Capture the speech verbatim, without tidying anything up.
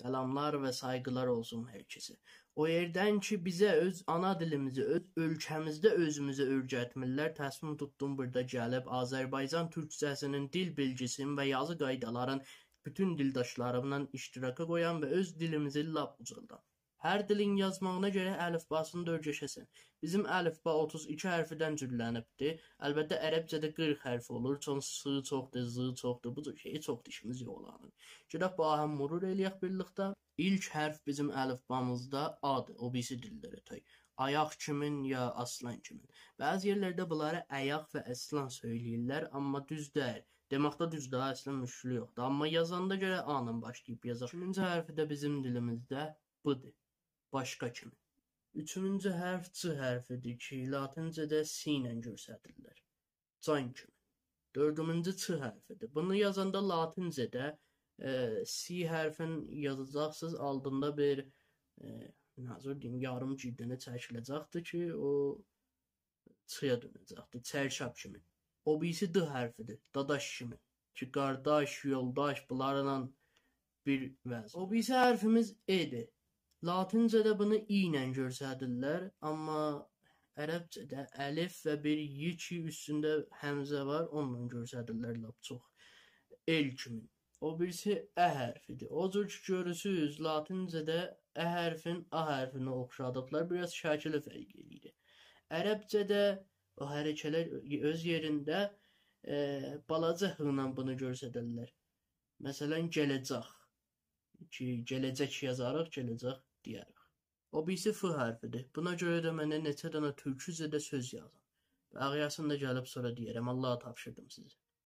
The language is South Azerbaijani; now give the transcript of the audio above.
سلاملار و سایغیلار اولسون هر کسه. او یئردن کی، بیزه اؤز آنا دیلیمیزی، اؤز اؤلکه‌میزده اؤزوموزه اؤیرتمیرلر، تصمیم توتدوم بورادا گلیب آذربایجان تورکجه‌سینین دیل بیلگیسینی و یازی قایدالارین بوتون دیلداشلاریملا اشتراکا قویام و اؤز دیلیمیزی لاپ اوجالدام. هر دیلین یازماغینا گرک الیفباسینی دا اؤیرشه‌سن. بیزیم الیفبا اوتوز ایکی حرفدن جورلنیبدیر. البته، عربجه‌ده قیرخ حرف اولور. چون س چوخدور، ز چوخدور، بو جور شئی چوخدور، ایشیمیز یوخ اولارینان. گئدک باهام مرور ائله‌یک بیرلیکده. ایلک حرف بیزیم الیفبامیزدا آ دیر، او بیریسی دیللره تای. آیاق کیمین یا آسلان کیمین. بعضی یئرلرده بونلاری ایاق و اسلان سؤیله‌ییرلر، آمما دوز دئییل. دئمکده دوزدور، اصلا مشکلی یوخدور. آمما یازاندا گرک آ ایله باشلاییب یازاق. ایکینجی حرفی ده بیزیم دیلیمیزده بودور. باشقا کیمی. اوچونجو حرف ج حرفیدیر کی، لاتینجه‌ده س ایله گؤستریلیر. جان کیمی. دؤردونجو چ حرفیدیر. بونو یازاندا لاتینجه‌ده، ائ، س حرفین یازاجاقسینیز، آلتیندا بیر، ائ، نئجه دئییم، یاریم گیرده‌نی چکیله‌جکدیر کی، او چیا دؤنه‌جکدیر، چرشاب کیمی. او بیریسی د حرفیدیر، داداش کیمی. کی، قارداش، یولداش، بونلارلا بیر وضع. او بیریسی حرفیمیز ائ‌دیر. لاتینجه‌ده بونو ای ایله گؤستریرلر، آمما عربجه‌ده الف و بیر ی کی، اوستونده همزه وار، اونونلا گؤستریرلر لاپ چوخ. ال کیمی. او بیریسی ا حرفیدیر. او جور کی، گؤرورسوز، لاتینجه‌ده ا حرفین آ حرفینه اوخشادیبلار، بیر آز شکلی فرق ائله‌ییر. عربجه‌ده او حرکه‌لر اؤز یئرینده، ائ، بالاجا ه ایله بونو گؤستریرلر. مثلا، گله‌جک. کی، گله‌جک یازاریق، گله‌جک دئیه‌ریک. او بیریسی ف حرفیدیر. بونا گؤره ده منه نئچه دنه تورکجه‌ده سؤز یازین. بقیه‌سینی ده گلیب سونرا دئیه‌رم. آللاها تاپشیردیم سیزی.